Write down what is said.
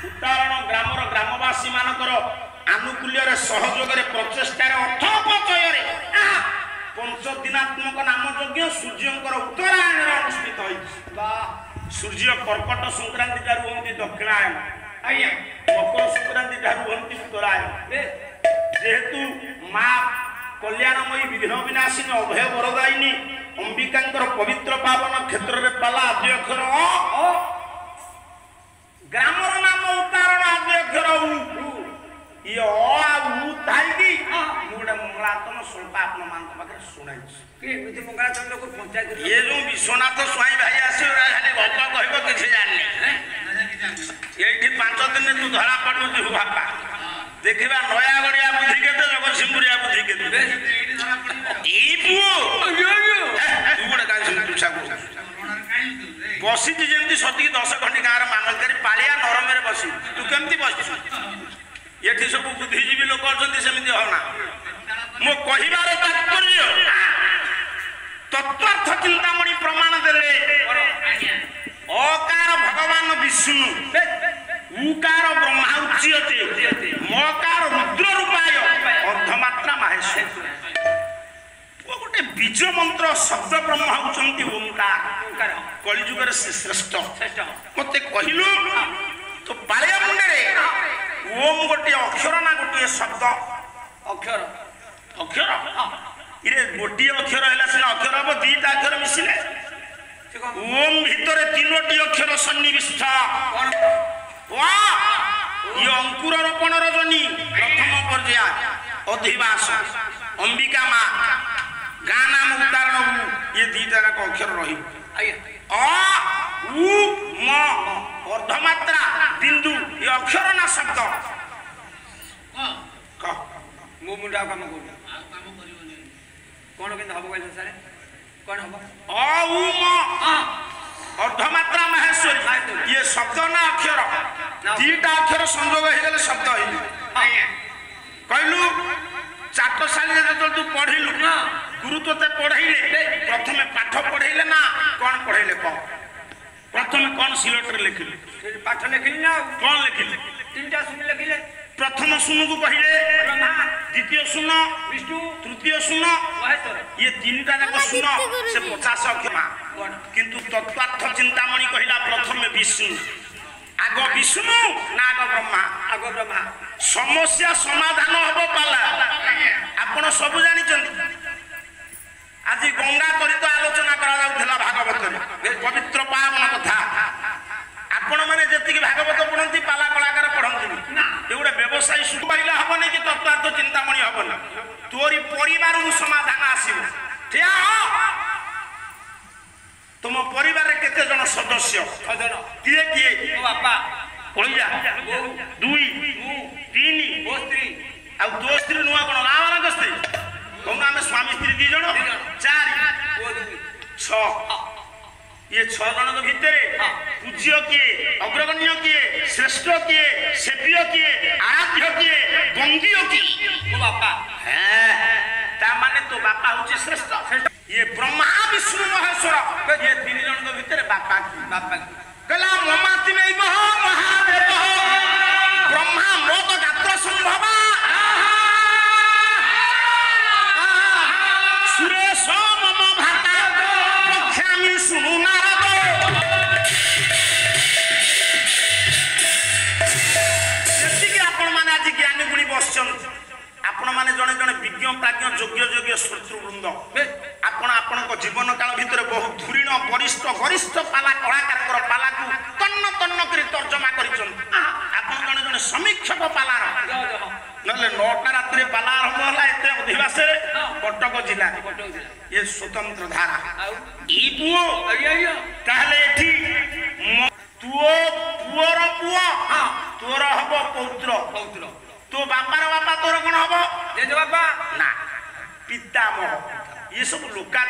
ଉତ୍ତାରଣ ଗ୍ରାମର ଗ୍ରାମବାସୀ ମାନଙ୍କର ଆନୁକୂଲ୍ୟରେ ସହଯୋଗରେ ପ୍ରଚେଷ୍ଟାରେ ଅର୍ଥ ଅପଚୟରେ ପଞ୍ଚଦିନାତ୍ମକ ନାମଯଜ୍ଞ ସୂର୍ଯ୍ୟଙ୍କର ଉତ୍ତରାୟଣରେ ଅନୁଷ୍ଠିତ ହୋଇଛି। ସୂର୍ଯ୍ୟ କର୍କଟ ସଂକ୍ରାନ୍ତି ଠାରୁ ହୁଅନ୍ତି ଦକ୍ଷିଣାୟନ, ଆଜ୍ଞା, ମକର ସଂକ୍ରାନ୍ତି ଠାରୁ ହୁଅନ୍ତି ଉତ୍ତରାୟଣ। ଯେହେତୁ ମା କଲ୍ୟାଣମୟୀ ବିଘ୍ନ ବିନାଶିନୀ ଅଭୟ ବରଦାୟିନୀ ଅମ୍ବିକାଙ୍କର ପବିତ୍ର ପାବନ କ୍ଷେତ୍ରରେ ପାଲା ଆଦ୍ୟ ଅକ୍ଷର ଅ, ଗ୍ରାମର ନାମ ଉତ୍ତାରଣ ଆଦ୍ୟ ଅକ୍ଷର ଉ, ଇଏ ଅ ଆଉ ଉ ଥାଇକି ମୁଁ ଗୋଟେ ମଙ୍ଗଳାତ୍ମକ ଶ୍ଳୋକ ଆପଣମାନଙ୍କ ପାଖରେ ଶୁଣାଇଛି। ଏମିତି ମଙ୍ଗଳାଚନ୍ଦ୍ରକୁ ପଞ୍ଚାୟତ ଇଏ ଯୋଉ ବିଶ୍ୱନାଥ ସ୍ୱାଇଁ ଭାଇ ଆସିବ, ଖାଲି ଗପ କହିବ, କିଛି ଜାଣିନି। ଏଇଠି 5 ଦିନ ତୁ ଧରା ପଡ଼ିବୁ ଯିବୁ ବାପା। ଦେଖିବା ନୟାଗଡ଼ିଆ ବୁଦ୍ଧି କେତେ, ଜଗତସିଂହପୁରିଆ ବୁଦ୍ଧି କେତେ। ଏଇ ପୁଅ, ତୁ ଗୋଟେ କାହିଁ ସେମିତି ତୁଛା କରୁଛୁ? ବସିଛି ଯେମିତି ସତିକି 10 ଖଣ୍ଡି ଗାଁର ମାନକାରୀ ପାଳିଆ ନରମରେ ବସିବୁ, ତୁ କେମିତି ବସିଛୁ? ଏଠି ସବୁ ବୁଦ୍ଧିଜୀବୀ ଲୋକ ଅଛନ୍ତି, ସେମିତି ହନା। ମୋ କହିବାର ତାତ୍ପର୍ଯ୍ୟ, ତତ୍ତ୍ୱାର୍ଥ ଚିନ୍ତାମଣି ପ୍ରମାଣ ଦେଲେ ଅକାର ଭଗବାନ ବିଷ୍ଣୁ, ଉକାର ବ୍ରହ୍ମା ଉଚ୍ୟତେ, ମକାର ରୁଦ୍ର ରୂପାୟ, ଅର୍ଦ୍ଧମାତ୍ରା ମାହେଶ୍ୱର। ପୁଅ, ଗୋଟେ ବୀଜ ମନ୍ତ୍ର ଶବ୍ଦ ବ୍ରହ୍ମ ହେଉଛନ୍ତି ଓଙ୍କାର, କଳିଯୁଗରେ ସେ ଶ୍ରେଷ୍ଠ। ମତେ କହିଲୁ, ତୋ ପାଳିଆ ମୁଣ୍ଡରେ ଓମ୍ ଗୋଟିଏ ଅକ୍ଷର ନା ଗୋଟିଏ ଶବ୍ଦ? ଅକ୍ଷର। ଅକ୍ଷର? ଇରେ, ଗୋଟିଏ ଅକ୍ଷର ହେଲା ସିନା ଅକ୍ଷର ହବ, ଦିଟା ଅକ୍ଷର ମିଶିଲେ। ଓମ୍ ଭିତରେ ତିନୋଟି ଅକ୍ଷର ସନ୍ନିବିଷ୍ଟ। ଇଏ ଅଙ୍କୁର ରୋପଣ ରଜନୀ ପ୍ରଥମ ପର୍ଯ୍ୟାୟ ଅଧିବାସ ଅମ୍ବିକା ମା, ଗାଁ ନାମ ଉଦାହରଣ ଉ, ଇଏ ଦିଟା ଯାକ ଅକ୍ଷର ରହିବ। ଅ ଉ ମ, ଅର୍ଦ୍ଧମାତ୍ରା ବିନ୍ଦୁ, ଏ ଅକ୍ଷର ନା ଶବ୍ଦ? ମୋ ମୁଣ୍ଡ ଆଉ କାମ କରୁନି। କଣ କେମିତି ହବ କହିଲେ ସାର୍, କଣ ହବ? ଅ ଉ ମ ଅର୍ଦ୍ଧମାତ୍ରା ମାହେଶ୍ୱରୀ, ଇଏ ଶବ୍ଦ ନା ଅକ୍ଷର? ଦିଟା ଅକ୍ଷର ସଂଯୋଗ ହେଇଗଲେ ଶବ୍ଦ ହେଇଯିବ। କହିଲୁ, ଚାଟଶାଳୀରେ ଯେତେବେଳେ ତୁ ପଢିଲୁ, ଗୁରୁ ତୋତେ ପଢେଇଲେ, ପ୍ରଥମେ ପାଠ ପଢେଇଲେ ନା କଣ ପଢେଇଲେ କହ? ପ୍ରଥମେ କଣ ସିଲଟରେ ଲେଖିଲୁ? ପାଠ ଲେଖିଲି ନା ଆଉ କଣ ଲେଖିଲେ? 3ଟା ଶୂନ ଲେଖିଲେ। ପ୍ରଥମ ଶୂନକୁ କହିଲେ ବ୍ରହ୍ମା, ଦ୍ୱିତୀୟ ଶୂନ ବିଷ୍ଣୁ, ତୃତୀୟ ଶୂନ ମହେଶ୍ୱର। ଇଏ ତିନିଟା ଯାକ ଶୂନ ସେ 50 ଅକ୍ଷର। କିନ୍ତୁ ତତ୍ତ୍ୱାର୍ଥ ଚିନ୍ତାମଣି କହିଲା ପ୍ରଥମେ ବିଷ୍ଣୁ। ଆଗ ବିଷ୍ଣୁ ନା ଆଗ ବ୍ରହ୍ମା? ଆଗ ବ୍ରହ୍ମା। ସମସ୍ୟା ସମାଧାନ ହବ ପାଲା। ଆପଣ ସବୁ ଜାଣିଛନ୍ତି, ଆଜି ଗଙ୍ଗା ତରିତ ଆଲୋଚନା କରାଯାଉଥିଲା ଭାଗବତରେ, ପବିତ୍ର ପାବନ କଥା। ଆପଣମାନେ ଯେତିକି ଭାଗବତ ପଢନ୍ତି, ପାଲା କଳାକାର ପଢନ୍ତିନି। ଏଗୁଡ଼ା ବ୍ୟବସାୟୀ ସୁଖ କହିଲେ ହବନି କି ତତ୍ତ୍ୱାର୍ଥ ଚିନ୍ତାମଣି ହବନି। ତୋରି ପରିବାରରୁ ସମାଧାନ ଆସିବ। ଠିଆ ତୁମ ପରିବାରରେ କେତେ ଜଣ ସଦସ୍ୟ? 6 ଜଣ। କିଏ କିଏ? ମୋ ବାପା, ପଇଲା 2, 3, ମୋ ସ୍ତ୍ରୀ। ଆଉ ତୋ ସ୍ତ୍ରୀ ନୂଆ କଣ ଗାଁ ମାନଙ୍କ ସ୍ତ୍ରୀ କହୁନ? ଆମେ ସ୍ୱାମୀ ସ୍ତ୍ରୀ 2 ଜଣ, 4, 6। ଇଏ 6 ଜଣଙ୍କ ଭିତରେ ପୂଜ୍ୟ କିଏ, ଅଗ୍ରଗଣ୍ୟ କିଏ, ଶ୍ରେଷ୍ଠ କିଏ, ସେବ୍ୟ କିଏ, ଆରାଧ୍ୟ କିଏ, ବନ୍ଦୀୟ କିଏ? ମୋ ବାପା। ତା ମାନେ ତୋ ବାପା ହଉଛି ଶ୍ରେଷ୍ଠ। ଇଏ ବ୍ରହ୍ମା ବିଷ୍ଣୁ ମହେଶ୍ୱର, ଇଏ 3 ଜଣଙ୍କ ଭିତରେ ବାପା କିଏ? ବାପା କହିଲା ମମାତିମେବ ମହାଦେବ ବ୍ରହ୍ମା ମୋଦ ଗାତ୍ର ସମ୍ଭବା ସୁରେଶ ମମ ଭ୍ରାତା ପ୍ରଖ୍ୟାମି ଶୁଣୁ ନାରଦ। ଯେତିକି ଆପଣମାନେ ଆଜି ଜ୍ଞାନୀ ଗୁଣି ବସିଛନ୍ତି, ଆପଣମାନେ ଜଣେ ଜଣେ ବିଜ୍ଞ ପ୍ରାଜ୍ଞ ଯୋଗ୍ୟ ଯୋଗ୍ୟ ଶ୍ରୋତୃବୃନ୍ଦ। ଆପଣ ଆପଣଙ୍କ ଜୀବନ କାଳ ଭିତରେ ବହୁ ଧୁରୀଣ ବରିଷ୍ଠ ଗରିଷ୍ଠ ପାଲା କଳାକାରଙ୍କର ପାଲାକୁ ତନ୍ନ ତନ୍ନ କରି ତର୍ଜମା କରିଛନ୍ତି। ଆପଣ ଜଣେ ଜଣେ ସମୀକ୍ଷକ ପାଲାର। ନହେଲେ 9ଟା ରାତିରେ ପାଲା ଆରମ୍ଭ ହେଲା ଏତେ ଅଧିବାସରେ କଟକ ଜିଲ୍ଲାରେ, ଇଏ ସ୍ୱତନ୍ତ୍ର ଧାରା। ଏଇ ପୁଅ, ତାହେଲେ ଏଠି ତୋ ପୁଅର ପୁଅ ତୋର ହବ ପୌତ୍ର। ପୌତ୍ର। ତୋ ବାପାର ବାପା ତୋର କଣ ହବ? ଜେଜେ ବାପା ନା ପିତାମହ। ଇଏ ସବୁ ଲୋକା